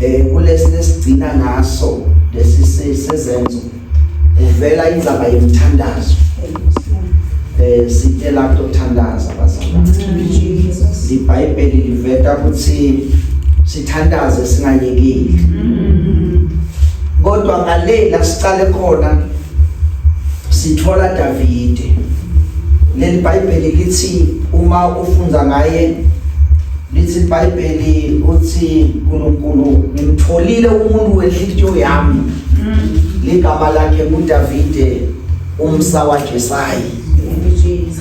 eh kulesi lesigcina ngaso lesi sezenzo kuvela indzaba yemthandazo eh sitela kutothandaza bazalwane iBhayibheli liveta ukuthi sithandaze singayekeli kodwa ngale la sicale khona sithola Davide leli Bhayibheli lithi uma ufunda ngaye lithi iBhayibheli uthi uNkulunkulu ngimtholile umuntu wenhliziyo yami ligama lakhe nguDavide umsa waJesayi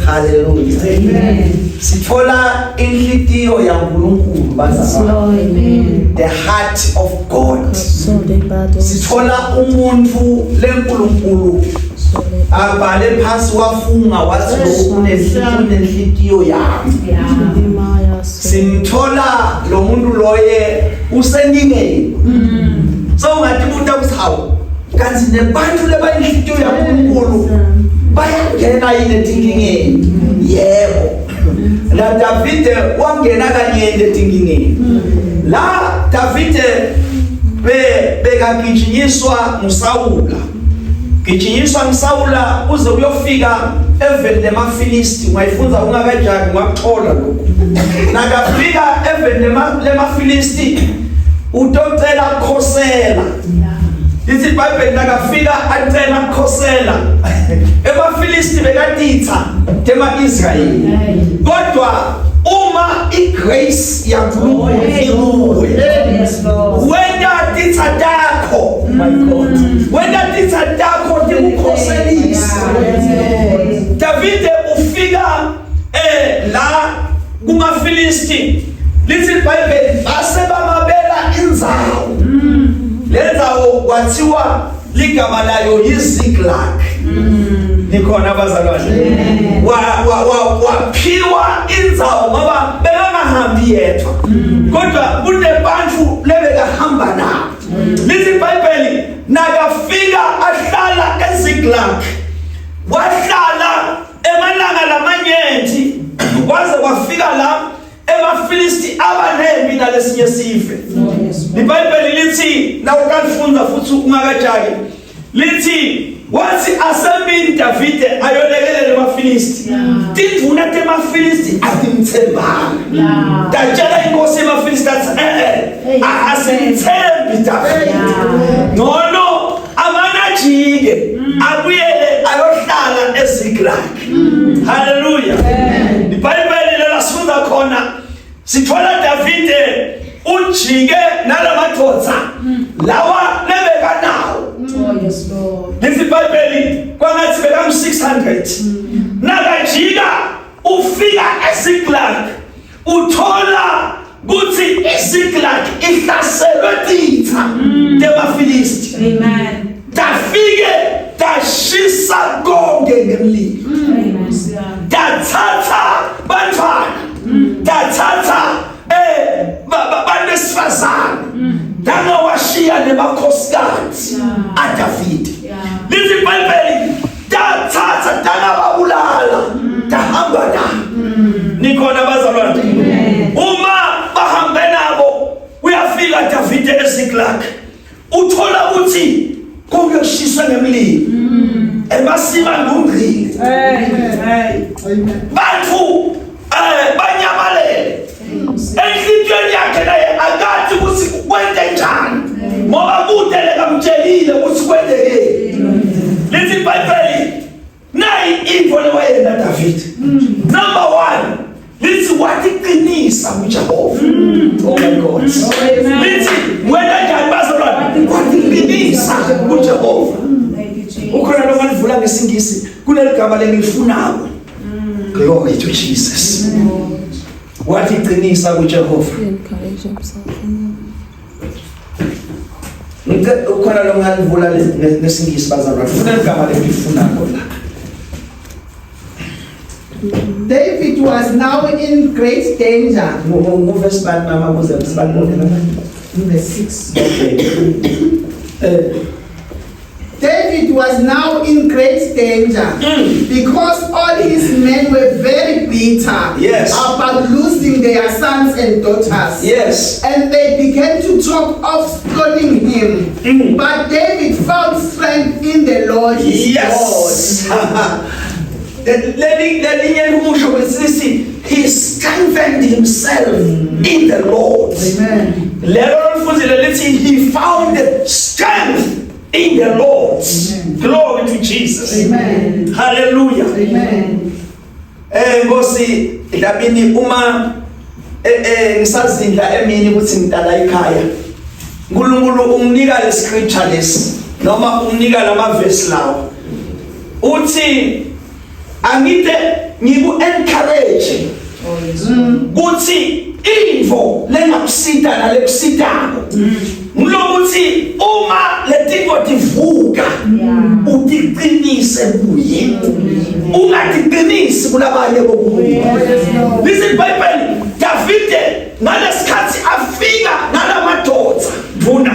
Hallelujah. Amen. Sithola inhlitiyo yaNkulunkulu bazalwane. Amen. The heart of God. Sithola umuntu leNkulunkulu abhale phasi wafunga wathi lo unenhlitiyo yami. Simthola lo muntu loye usenkingeni. Mm. So ungatibuta ukuthi hawu kanti nebantu lebayinhlitiyo yaNkulunkulu bayangena yini etinkingeni yebo la Davide wangena kanyenti etinkingeni la Davide be bekagijinyiswa nguSawula gijinyiswa nguSawula uze kuyofika eveni lemaFilisti ungayifunza ungakajaki ungakuthola lokho nakafika eveni lemaFilisti utocela kukhosela Lithi iBhayibheli nakafika acela kukhosela emaFilisti bekatitha tema-Israyeli kodwa uma igrace yaNkulunkulu ikuwe wenta titha takho my God wenta titha takho tikukhoselise Davide ufika eh la kumaFilisti lithi iBhayibheli base bamabela indzawo le ndzawo kwathiwa ligama layo yiZiklag nikhona abazalwane waphiwa indzawo ngoba bekangahambi yedwa kodwa kunebantu lebekahamba nabo lithi iBhayibheli nakafika ahlala eZiklag wahlala emalanga lamanyenti kwaze kwafika la emaFilisti abanempi nalesinye sive iBhayibheli lithi nawukalifunda futhi ungakajaki lithi wathi asempini Davide ayolekelela emaFilisti tindvuna temaFilisti atimthembanga tatshela inkosi yemaFilisti athi eh eh asimthembi Davide ngcono amanajike abuyele ayohlala eZiklag haleluya iBhayibheli lela sifunda khona sithola Davide ujike nalamadoda lawa lebekanawo Oh yes Lord. lithi iBhayibheli kwangathi bekangu 600 nakajika ufika eZiklag uthola kuthi iZiklag ihlaselwe titha temaFilisti Amen. tafike tashisa konke ngemlilo Amen. tathatha bantwana tathatha eh bantu besifazane tangawashiya nemakhosikazi aDavide lithi iBhayibheli tathatha tangababulala tahamba nabo nikhona bazalwane uma bahambe nabo uyafika Davide eZiklag uthola ukuthi konke kushiswe ngemlilo emasima ngungqile bantu eh banyamalele enhlitiyweni yakhe naye akathi ukuthi kwente njani ngoba kude lekamtshelile ukuthi kwentekeni lithi iBhayibheli nayi into lewayena David number 1 lithi watiqinisa kuJehova oh my God lithi wena njani bazalwane watiqinisa kuJehova ukhona lo ngalivula ngesingisi kuneligama lengilifunako glory to Jesus watiqinisa kuJehova Ngicela ukhona lo ngalivula ngesingisi bazalwane funa igama lengilifunako la David was now in great danger. Nguvesi bani mama kuze sibabone Verse 6. Okay. Eh. David was now in great danger because all his men were very bitter about losing their sons and daughters. And they began to talk of stoning him. But David found strength in the Lord his God. Leli lelinye lihumusho besithi he strengthened himself in the Lord. Amen. Lelo lolufunzile lithi he found strength in the Lord. Glory to Jesus. Amen. Hallelujah. Amen. Nkosi Dlamini, uma ngisazindla emini ukuthi ngidala ekhaya, uNkulunkulu unginika le scripture lesi noma unginika lama verse lawo, uthi angite ngiku encourage Oh, yes. kuthi intfo lengakusita nalekusitako ngilokuthi uma letinto tivuka, utiqinise kuye, ungatiqinisi kulabanye bokuye. Listen, Bible, Davide ngalesikhathi afika nalamadoda nduna,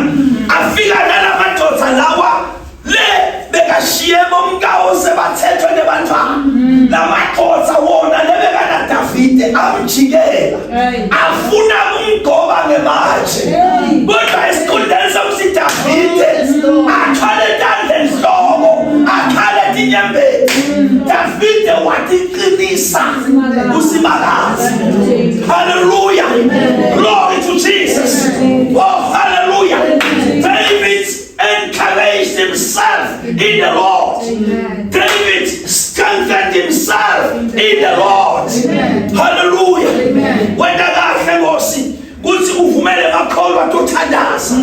afika nalamadoda lawa le bekashiye bomkawo sebathethwe nebantwana, lamadoda wona lebekana Davide amjikela, afuna kumgoba ngematshe, kodwa esikhundleni sokuthi Davide athwale tandla enhloko, akhale tinyembezi, Davide watiqinisa kuSimakadze. Hallelujah, glory to Jesus. Oh, hallelujah. David encouraged himself in the Lord. David strengthened himself in the Lord. Hallelujah. Wenta kahle Nkosi kuthi uvumele makholwa atothandaza,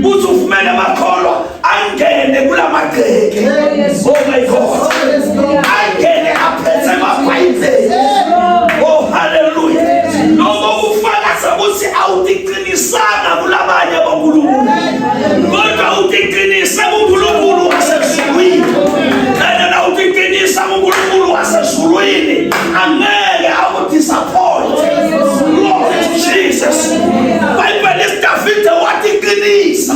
kuthi uvumele makholwa angene kulamagceke. Oh my God, angene aphethe amabhayibheli. Oh, hallelujah. Lokho kufakaza ukuthi awutiqinisanga kulabanye boNkulunkulu, kodwa utiqinise kuNkulunkulu wasezulwini. And awutiqinisa kuNkulunkulu wasezulwini, angeke akudisappoint. Glory to Jesus. Bible is David watiqinisa.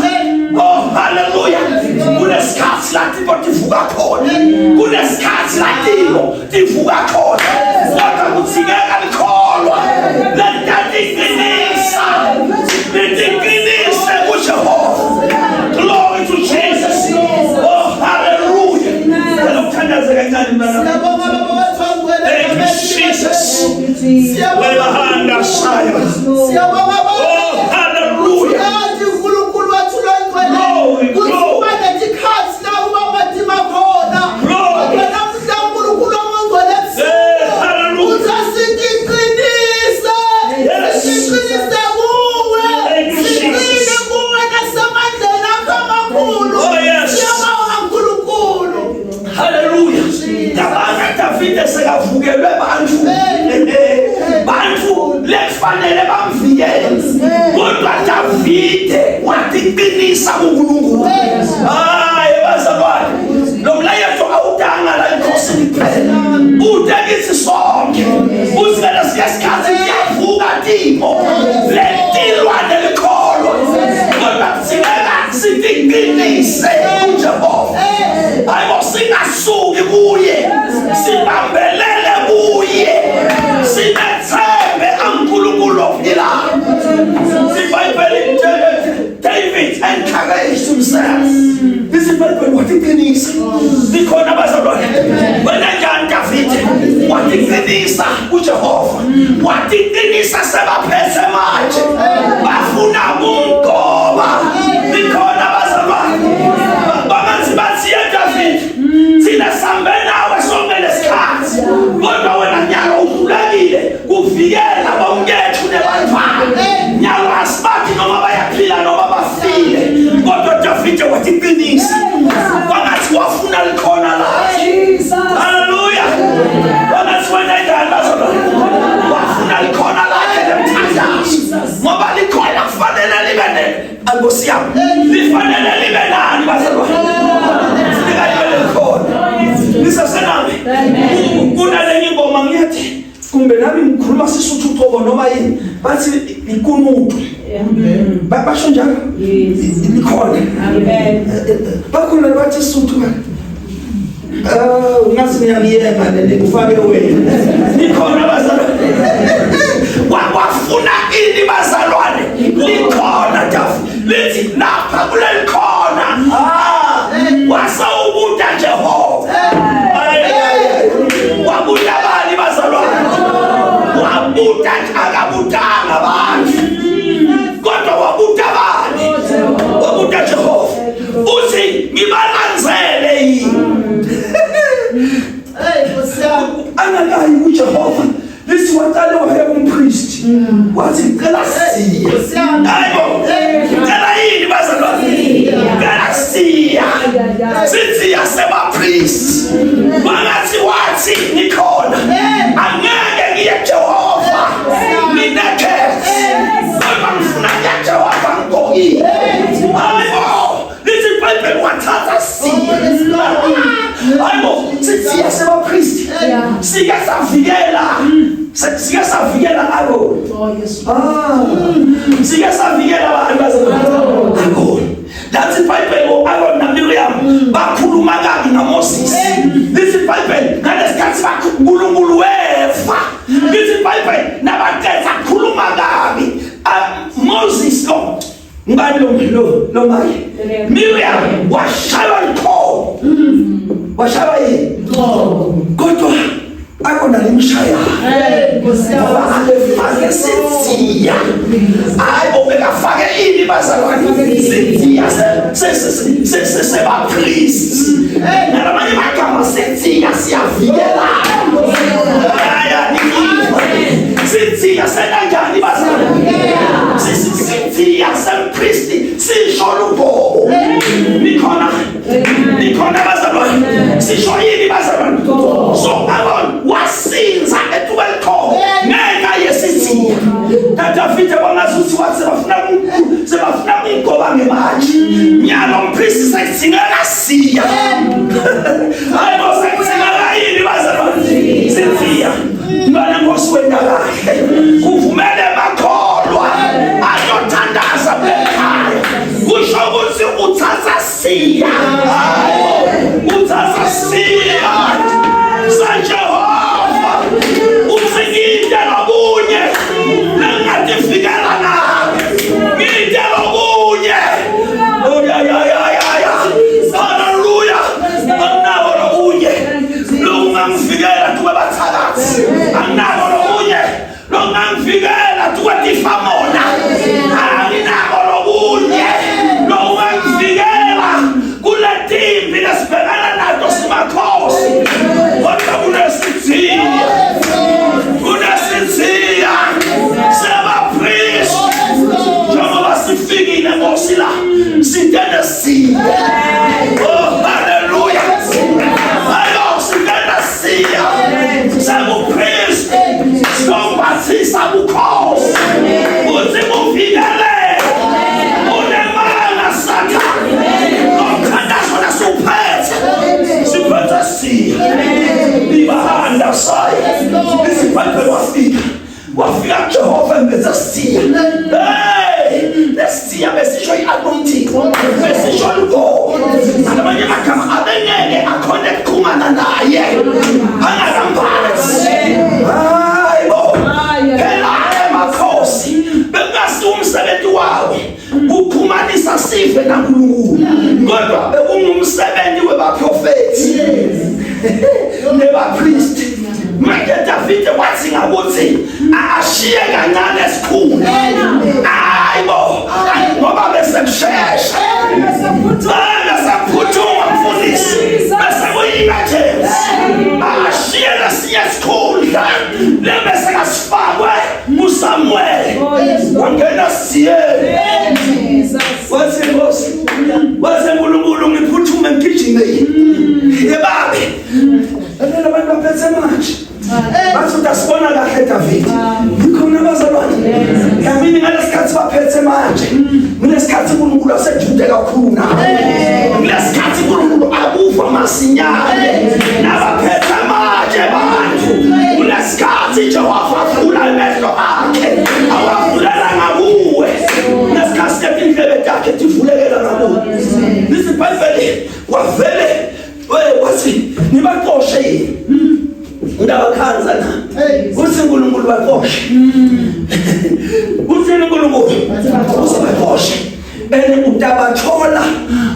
Oh, hallelujah. Kunesikhathi la tintfo tivuka khona, kunesikhathi la timo tivuka khona, kodwa kudzingeka likholwa letatiqinisa, litiqinise kuJehova. Glory to Jesus. Oh, hallelujah. Cela ukuthandaze kancane, mntwana. Siyabonga, baba wethu ongcwele. Thank you, Jesus. Siyabonga. Webahanda shaya. Siyabonga, baba. Oh, hallelujah. Yazi uNkulunkulu wethu longcwele Glory, kuthi glory. kuba netikhathi la kuba matima khona. Glory. Kodwa namuhla uNkulunkulu ongcwele Hallelujah. uthi asitiqinise. Siqinise kuwe. Thank you, Siqine Jesus. kuwe nasemandleni akho amakhulu. Oh, yes. Siyabonga, uNkulunkulu. Haleluya. Cabanga Davide sekavukelwe bantfu. Bantfu lekufanele bamvikele. Kodwa Davide watiqinisa kuNkulunkulu. Hayi bazalwane. Lo mlayezo awudanga la enkosini kuphela. Ude kithi sonke. Uthi ngalesiya sikhathi kuyavuka timo. Letilwane likholwa. Kodwa kudzingeka sitiqinise kuJehova. Hayibo, singasuki kuye, sibambelele kuye, sinethembe aNkulunkulu ophilayo. IBhayibheli, David encouraged himself. This is Bible, watiqinisa. Likhona, bazalwane? Wena njani David? Watiqinisa kuJehova, watiqinisa sebaphethe manje bafuna kumgoba. Likhona, bazalwane? Bangathi bathi, "Ye David, thina sambe nawe sonke lesikhathi, kodwa wena nyalo uhlulekile kuvikela bomkethu nebantwana. Nyalo asibathi noma bayaphila noma bafile." Kodwa David watiqinisa, kwangathi wafuna likhona lakhe. Haleluya. Kwangathi wena ingane, bazalwane, wafuna likhona lakhe lemthandazo, ngoba likhona kufanele libe ne Nkosi yami, lifanele libe nani, bazalwane? Funeka libe likhona lisasenami. Kunalenye ingoma, ngiyathi kumbe nami ngikhuluma Sisuthu uqobo noma yini, bathi Likunutu. Basho njalo? Likhona. Amen. Bakhona bathi Sotho ba. Ungathi ngiyakuyeka le kufake wena. Likhona bazalwane. Wafuna ini bazalwane? Likhona David. Lithi lapha kuleli khona. Ah, wasawubuta Jehova. Wabuta bani bazalwane? Wabuta akabutanga abantu. Kodwa wabuta bani? Wabuta Jehova. Uthi ngibalandzele yini? Hey, Nkosi yami. Angakayi kuJehova. Lithi waqale waya kumpriest. Wathi cela siya. Nkosi yami. Hayibo. Cela yini bazalwane? Cela siya. Sithi yasebapriest. Bangathi wathi ngikhona. Angeke ngiye Jehova. Nginekhethe. Kodwa ngifuna ngiye Jehova ngigqokile. Hayibo. Lithi iBhayibheli wathatha siya. Hayibo, sithi yasebapriest. Sike savikela. Sike savikela Aaron. Oh yes. Ah. Sike savikela abantu bazalwane. Aaron. Lathi iBhayibheli ngo-Aaron naMiriam bakhuluma kabi ngaMoses. Lithi iBhayibheli ngalesikhathi uNkulunkulu weva. Lithi iBhayibheli nabaqeda kukhuluma kabi. Ah, Moses lo ngubani lo lo lo make Miriam washaywa likhobo. Washaywa yini? Kodwa akona limshaya. Hey, Nkosi yami. Ngoba abefake sidziya. Hayi bo bekafake ini bazalwane? Sidziya se se ba priests. Nalamanye amagama sidziya siyavikela. Haya nikiva. Sidziya senanjani bazalwane? Sidziya sempristi sisho lugobo. Nikhona? Nikhona bazalwane? Sisho yini bazalwane? So Aaron wasinza etuba likhobo ngenxa yesidziya. KaDavide wangazuthi wathi sebafuna sebafuna kumgoba ngematshe. Nyalo mpristi sekudzingeka siya. Hayi bo sekudzingeka yini bazalwane? Sidziya. Mntwana Nkosi wena kahle. Kuvumele makholwa ayothandaza ekhaya. Kusho ukuthi uthatha siya. Hayi bo uthatha siya. SaJehova. Uthi ngide lokunye lengatifikela nami. Ngide lokunye. Oh ya ya ya ya ya. Hallelujah. Anginako lokunye. Lokungangivikela tuke bathakathi. Anginako lokunye. Lokungangivikela tuke tifamona. Anginako lokunye. Lokungangivikela kuletimpi lesibhekana nato simakhosi. Kodwa kunesidziya. Kunesidziya sebapriest. Njengoba sifikile Nkosi la sitende siya. Oh hallelujah. Ayo sitende siya. Sebupriest. Sikombathisa bukhosi. Uthi buvikele. Unemanga Sathane. Lomthandazo nasuphethe. Siphethe siya. Ibahanda saya. Isibhayibheli wafika. Wafika Jehova embethe siya. Hey, lesiya besisho i-anointing. Besisho lugobo. Ngamanye amagama abengeke akhone ukuxhumana naye. Angakambathi. Hayi bo. Phela emakhosi bekungasiwo umsebenzi wawo kuxhumanisa sive naNkulunkulu. Kodwa bekungumsebenzi webaprofeti. Nebapriest. Manje Davide wathi ngakuthi ashiye kancane esikhundla. Hayi bo, ngoba bese kushesha. Bese kuphuthuma mfundisi. Bese kuyi-emergency. Ashiye lesinye isikhundla lebese kasifakwe kuSamuel. Wangena siyeni. Wathi Nkosi, wathi uNkulunkulu ngiphuthume ngigijime. Yebabe. Lalela abantu baphethe manje. Bathi utasibona kahle David. Ngikhona bazalwane. Yamini ngalesikhathi baphethe manje. Kulesikhathi uNkulunkulu takhe tivulekela ngakuye. Lithi iBhayibheli wavele wathi nibaqoshe yini? Ngabakhanza na. Uthi uNkulunkulu baqoshe. Uthi uNkulunkulu uthi baqoshe. And utabathola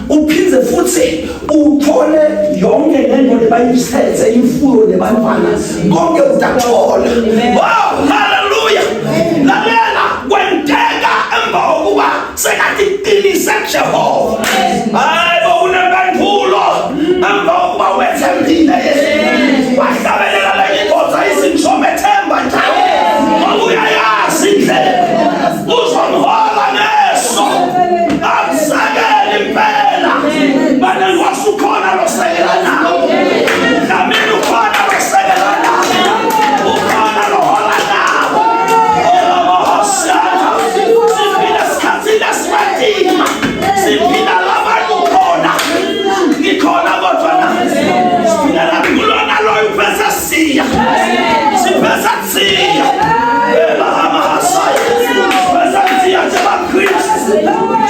uphinde futhi uthole yonke lento lebayithethe imfuyo nebantwana konke utakuthola. Wow, hallelujah. Lalela kwenteka emva kokuba sekatiqinise Jehova. Hayi bo kunempendulo emva kokuba wethembile Yesu. Wahlabelela lenye indoda izinto ethemba njalo. Ngoba uyayazi indlela. Uzomhola ngeso. Akusekele impela. Banenkosi ukhona losekela nawo. Dlamini ukhona losekela nawo. Ukhona lohola nabo. Olobohosana. Siphila esikhathini esimatima. Siphila labantu khona. Ngikhona kodwa na. Siphila la kulona loyo uphethe siya. Siphethe siya. Ela hamahasaya. Siphethe siya njengaKristu.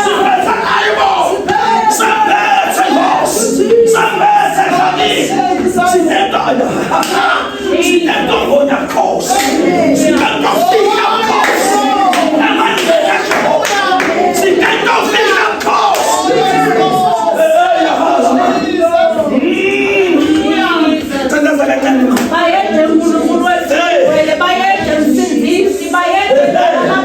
Siphethe ayibo. Siphethe Nkosi. Siphethe Dlamini. Sinento sinento ngonyakhosi. Sinento fihla mkhosi. Amandla kaJehova. Sinento fihla mkhosi. Hey, Thandaza kancane mama. Bayede uNkulunkulu wethu, bayede Msindisi, bayede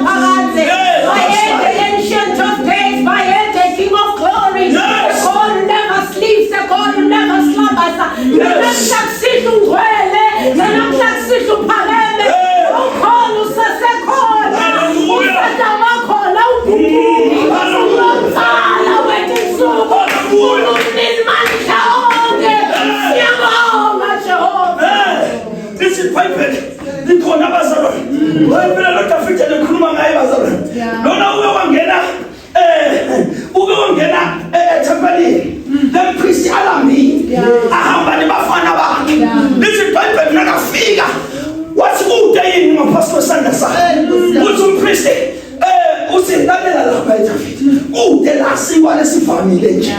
Phakade, bayede Ancient of Days, bayede King of Glory. Yes. The God who never sleeps, the God who never slumbers. Namhla kusihlwa ungcwele, namhla kusihlwa uphakeme. Hey. Ukhona usasekhona. Hallelujah. Usadamakhona uguquki. Hallelujah. Umzala wetinsuku. Hallelujah. Umninimandla onke. Siyabonga Jehova. Eh, lithi iBhayibheli likhona bazalwane. Phela lo Davide likhuluma ngaye bazalwane. Lona uke wangena uke wangena ethempelini. Lempristi alambile. Ahamba nebafana bakhe. Lithi iBhayibheli nakafika wathi kude yini ngaphansi kwesandla sakhe. Uthi umpristi uthi lalela lapha eDavide. Kude la sinkwa lesivamile nje.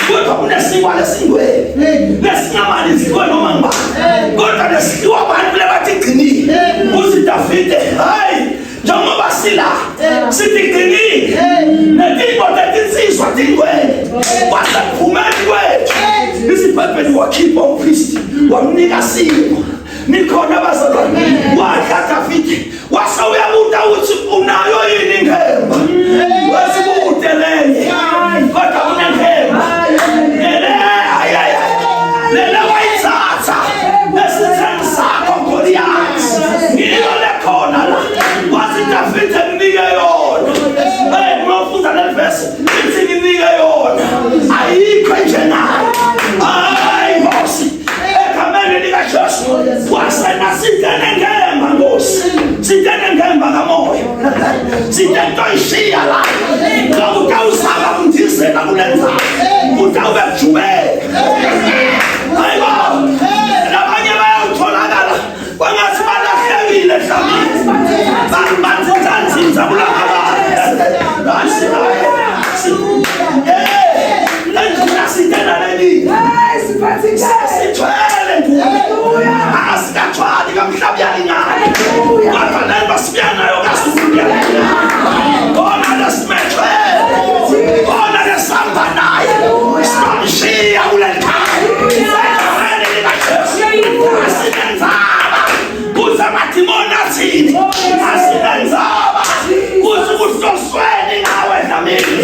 Kodwa kunesikwa lesingcwele. Lesingamalisiwe noma ngubani. Kodwa lesidliwa abantu lebathi gcinile. Uthi Davide, hayi njengoba sila sithi gcinile. Netinto tetinsizwa tingcwele. Kwasekuphumeni kwethu. IsiBhayibheli wakhipha umpristi wamnika sinkwa. Nikhona bazalwane. Wadla Davide wase uyabuta ukuthi unayo yini inkemba. Wasikude lenye. Kodwa unenkemba. Lele ay ay. Lele wayithatha esitheni sakho Goliath. Ngiyo lekhona la. Wathi Davide nginike yona. Hey, ngiyofunda le verse. Ithi nginike yona. Ayikho nje nayo. Hayi Nkosi. Egameni likaJesu. Wasena sitene ngemba Nkosi. Sitene ngemba kamoya. Sitento ishiya la. Ngoba utawusaba kundizela kulenza. Utawube kujubeka. Hayibo. Labanye bayawutholakala kwangathi balahlekile dlamini. Banzinzanzinza kulaba. Endlula sitena leli. Sithwele Hallelujah. Asikathwali kamhlaba uyalingana. Kodwa lento sibuya nayo kaZulu uyalingana. Kona lesimethwele. Kona lesihamba naye. Sinomshiya kuleli khaya. Egameni likaJesu. Asinenzaba. Kuze amadimoni athini. Asinenzaba. Kuze kuhlosweni ngawe Dlamini.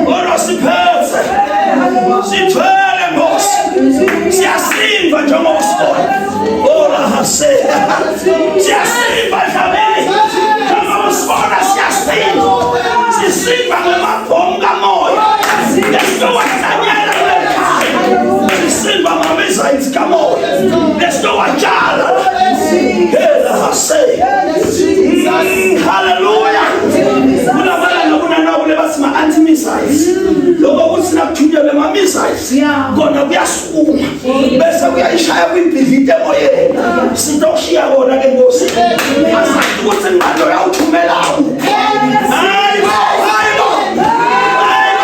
Kodwa siphethe. Sithwele Nkosi. Siyasimba njengoba usibona. Ola hase. Siyasimba Dlamini. Njengoba usibona siyasimba. Sisimba ngemabhomu kamoya. Lesitowahlanyela kuleli khaya. Sisimba ngamizayithi kamoya. Lesitowatshala. Hela hase. Hallelujah. Kunabala nokunanawo lebathi ma-anti-missiles. Lokho kuthi nakuthunyelwe ama-missiles. Kona kuyasukuma. Bese kuyayishaya kwibhidlite emoyeni. Sitoshiya kona ke Nkosi. Asazi ukuthi ngibani loyawuthumela kuphi. Hayibo, hayibo. Hayibo.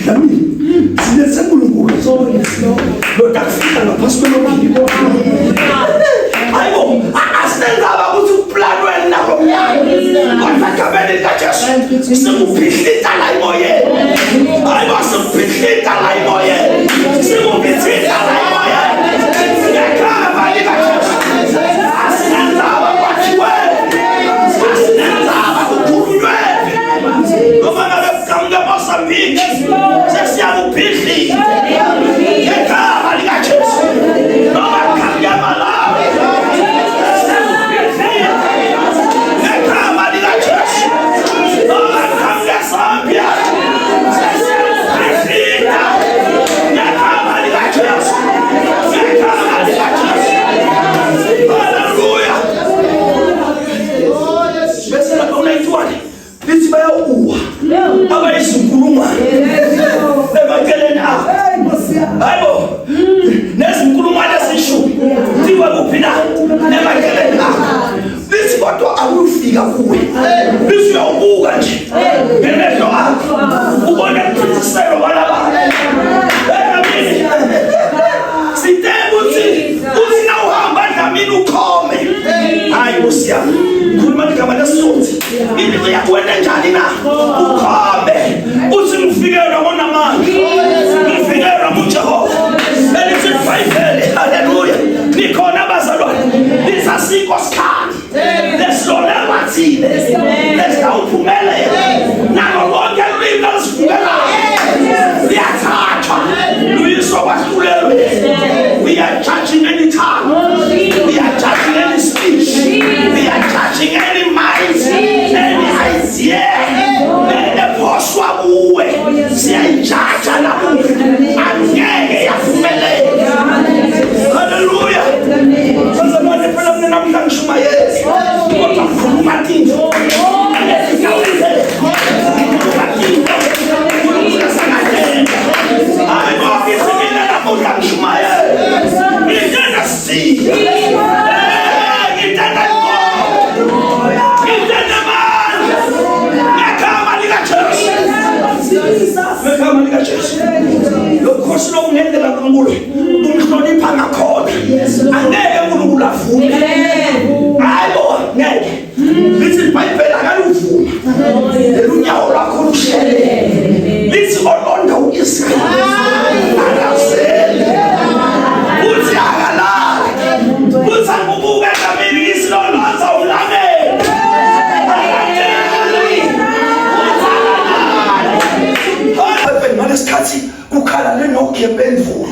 Dlamini silethe uNkulunkulu lotakufika ngaphasi kwelomphiko. Hayibo, asinendaba ukuthi uplan wena nalo mnyaka. Kodwa egameni likaJesu sikuphihlita la emoyeni. Hayibo, sikuphihlita la emoyeni. Sikuphihlita la emoyeni. Ngegama likaJesu. Asinendaba kwakhiwe. Asinendaba kukhulunywe. Noma ngabe kuqhamuka eMozambique sesiyakuphihlita ngegama likaJesu. Noma kuqhamuka eMalawi sesiyakuphihlita ngegama likaJesu. Noma kuqhamuka eZambia sesiyakuphihlita ngegama likaJesu. Ngegama likaJesu. Hallelujah. Bese lapha u-91 lithi bayawuwa abayizinkulungwane emaceleni abo. Hayibo, nezinkulungwane ezishumi thiwa kuphi na emaceleni abo. Lithi kodwa akuyufika kuwe, lithi uyawubuka nje ngemehlo akho ubone kuphindiselwa kwalaba. Dlamini, sithe ukuthi uthi nawuhamba Dlamini ukhome. Hayi Nkosi yami, khuluma igama leSotho. Into uyakwenda njani na? Ukhombe uthi ngifikelwa ngonamandla, ngifikelwa nguJehova. Elithi iBhayibheli, haleluya. Nikhona bazalwane, lisasikho sikhali lesilolelwa thina lesitawuphumelela nalo lonke lulimi lalisivukelayo liyathathwa luyiswa kwahlulelweni. We are judging any tongue, we are judging any speech, we are judging any mind, any idea ephoswa kuwe, siyayijaja namuhla, angeke yaphumelela. Haleluya. Bazalwane, phela mina namhla ngishumayele kodwa ngikhuluma tinto ngikhuluma tinto uNkulunkulu asangatenda. Hayi bo, ngithi mina namuhla ngishumayele ngitenda siya, ngitenda ngitenda amandla ngegama likaJesu, ngegama likaJesu. Lo khosi lokungendlela uNkulunkulu umhlonipha ngakhona, angeke uNkulunkulu avume. Hayi bo, ngeke. Lithi iBhayibheli akaluvuma lelunyawo lwakho lushelele. Lithi olonda uIsrayeli akazeli, uthi akalali, uthi akubuke Dlamini isilolonza umlameli akateli, uthi akalali. Ngalesikhathi kukhala le Nokia empendulo,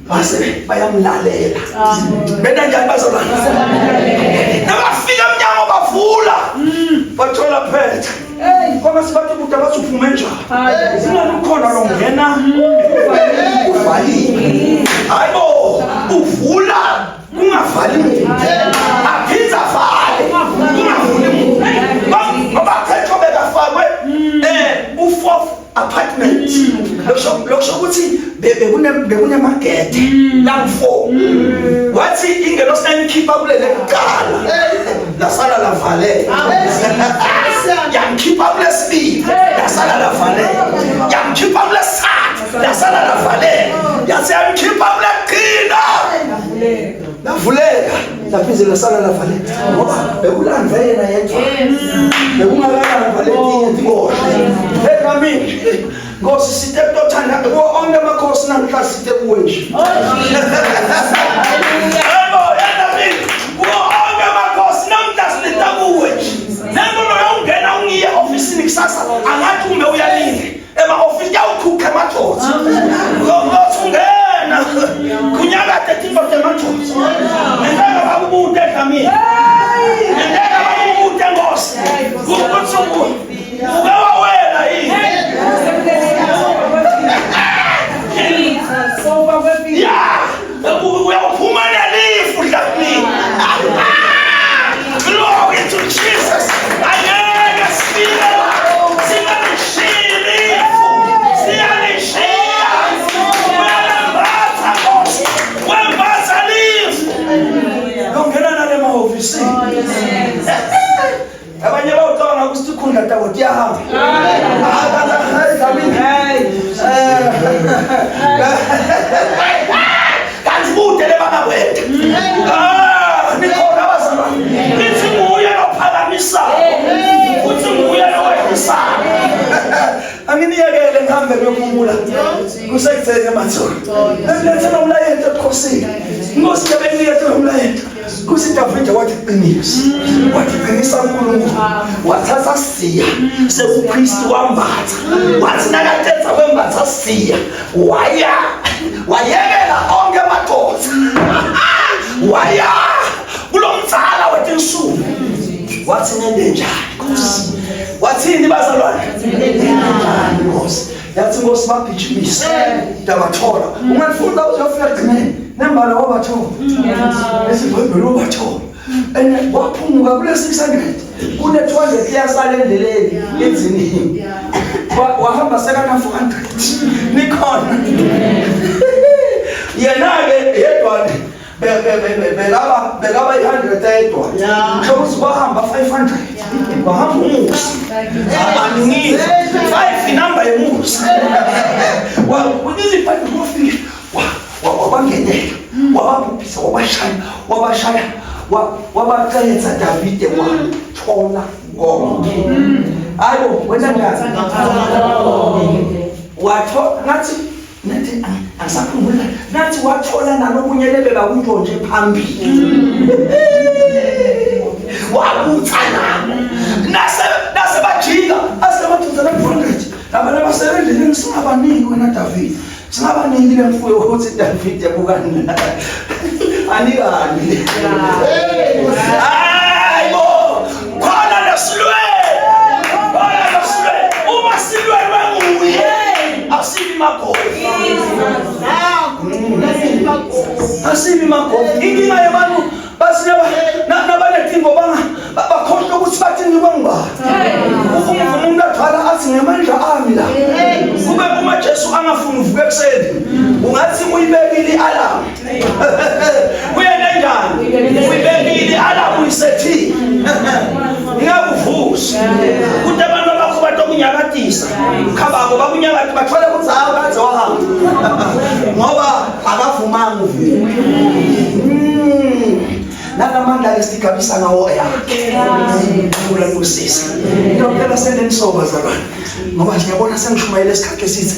base bayamlalela. Bena njani bazalwane? Nabafika emnyango bavula, bathola phethe kwaba sibathi kude, bathi uphume njani singani ukhona lo ngena uvaliwe. Hayibo, uvula kungavali muntu, aphinde avale kungavuli muntu, ngoba Petro bekafakwe u-fourth apartment. Lokusho ukuthi bekunemagede langu-four. Wathi ingelosi nayimkhipha kulele kuqala, lasala lavaleka. Yamkhipha kulesibili, lasala lavaleka. Yamkhipha kulesithathu, lasala lavaleka. Yase yamkhipha kulegcina, lavuleka, laphinde lasala lavaleka, ngoba bekulandwa yena yedwa, bekungakalandwa letinye tiboshwe. Egamini Nkosi, site kutothanda kuwo onke amakhosi namhla, site kuwe nje. Yebo, yena kuwo onke amakhosi namhla silita kuwe nje. Nento loyo ungena ungiye ofisini kusasa, angathi kumbe uyalinda ema-ofisi, kuyawukhukha emathotsi. Lothi ungena kunyakade tinto temathotsi, ngeke bakubude Dlamini, ngeke bakubude Nkosi, ukuthi uke wawela yini. Ya, uyawuphuma nelifu Dlamini. Glory to Jesus. Angeke sifike la singalishiyi lifu, siyalishiya. Uyalambatha Nkosi, wembatha lifu, longena nale mahhovisini. Abanye bawucabanga ukuthi ikhundla tabo tiyahamba. Uyophumula. Kusekugceke ematholo. Bemlethela umlayeto ebukhosini. Inkosi yabeniketela umlayeto. Kusi Davide wathi qinisa. Wathi qinisa uNkulunkulu. Wathatha siya sekupriest wambatha. Wathi nakatetha kwembatha siya. Waya wayekela onke amadoda. Waya kulomdzala wetinsuku. Wathi nende njani Nkosi? Wathini bazalwane? Nende njani Nkosi? Yathi Nkosi bagijimisa. Ndabathola. Ungalifunda uzofika ekugcineni. Nembala wabathola. Esibhayibheli wabathola. And waphumuka kule 600 kune 200 iyasala endleleni edzini. Wahamba sekana 400. Nikhona. Yena ke yedwa bekaba bekaba i-100 eyedwa kusho ukuthi kwahamba 500 kwahamba umusi aningizwa 5 inamba yemusi izibhayibheli wafika wabangenela wababhubhisa wabashaya wabashaya wabaqedza Davide wathola konke hayibo wena njani wathola ngathi Nathi angisakhumbula nathi wathola nalokunye lebe bakuntshontshe phambili. Wabutha nabo. Nase nase bajika asemadoda la 200. Laba labasele endleleni singabaniki wena David. Singabaniki le mfuyo ukuthi David yabukani. Anikani. Hayibo. Khona lesilwele. Khona lesilwele. Uma silwelwe nguye. Asibi magovu. Asibi magovu. Inkinga yabantu bathi nabanetingo bakhohlwa ukuthi bathi nikwe ngubani. Umuntu athwala athi ngemandla ami la. Kube uma Jesu angafuni uvuke ekuseni ungathi uyibekile i-alarm. Uyena njani? Uyibekile i-alarm uyisethile. Ingakuvusi. Kuthi abantu abakho batokunyakatisa. Khababo bakunyakati bathole ukuthi hawu kadze wahamba. Ngoba akavumanga uvuka. Nalamandla lesigabisa ngawo yakhe. Nkulunkulu akusise. Ngiyocela sendeni soba zalwane. Ngoba ngiyabona sengishumayele isikhathi esithe.